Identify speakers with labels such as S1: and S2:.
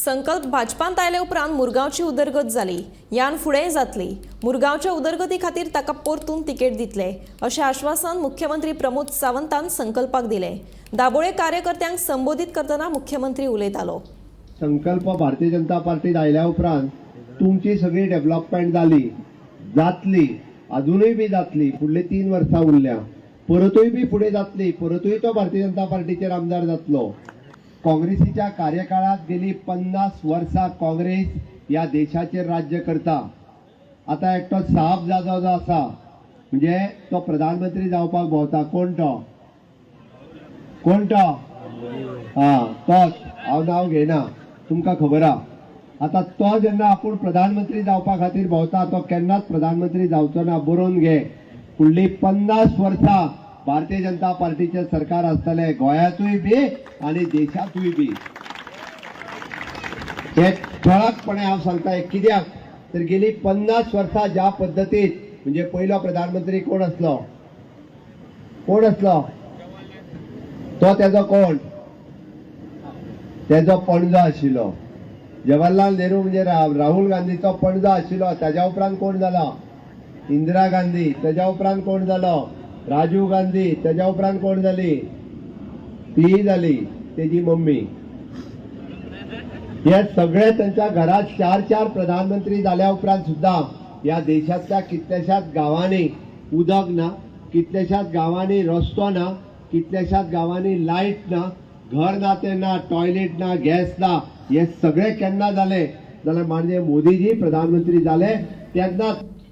S1: संकल्प भाजपांत आयले उपरांत मुरगांवची उदरगत जाली, यान फुडेंय जातली. मुरगांवच्या उदरगती खातीर ताका परतून तिकेट दितले अशें आश्वासन मुख्यमंत्री प्रमोद सावंतान संकल्पाक दिलें. दाबोळे कार्यकर्त्यांक संबोधीत करतना मुख्यमंत्री उलयतालो.
S2: संकल्प भारतीय जनता पार्टीत आयल्या उपरांत तुमची सगळी डेव्हलपमेंट जाली, जातली, अजुनूय बी जातली. फुडली 3 वर्सां उरल्या, परतूय बी फुडें जातली, परतूय तो भारतीय जनता पार्टीचेर आमदार जातलो. काँग्रेसीच्या कार्यकाळात गेली 50 वर्सां काँग्रेस ह्या देशाचेर राज्य करता. आतां एकटो साहब जादव जो आसा, म्हणजे तो प्रधानमंत्री जावपाक भोंवता. कोण तो? कोण तो? हा, तोच. हांव नांव घेयना, तुमकां खबर आहा. आतां तो जेन्ना आपूण प्रधानमंत्री जावपा खातीर भोंवता, तो केन्नाच प्रधानमंत्री जावचो ना. बरोवन घे, फुडली 50 वर्सां भारतीय जनता पार्टीचें सरकार आसतलें, गोंयांतूय बी आनी देशांतूय बी. हे ठळकपणे हांव सांगता. कित्याक तर गेली 50 वर्सां ज्या पद्दतीत, म्हणजे पयलो प्रधानमंत्री कोण आसलो? कोण आसलो तो? तेजो कोण? तेजो पणजो आशिल्लो जवाहरलाल नेहरू, म्हणजे राहुल गांधीचो पणजो आशिल्लो. ताज्या उपरांत कोण जालो? इंदिरा गांधी. ताज्या उपरांत कोण जालो? राजीव गांधी. ताज्या उपरांत कोण जाली? ती जाली तेजी मम्मी. हे सगळे त्यांच्या घरात 4-4 प्रधानमंत्री जाल्या उपरांत सुद्धा या देशातल्या कितल्याशाच गांवांनी उदक ना, कितल्याशाच गांवांनी रस्तो ना, कितल्याशाच गांवांनी लायट ना, घर ना ते ना, टॉयलेट ना, गॅस ना. हे सगळे केन्ना जाले जाल्यार माननीय मोदीजी प्रधानमंत्री जाले तेन्ना.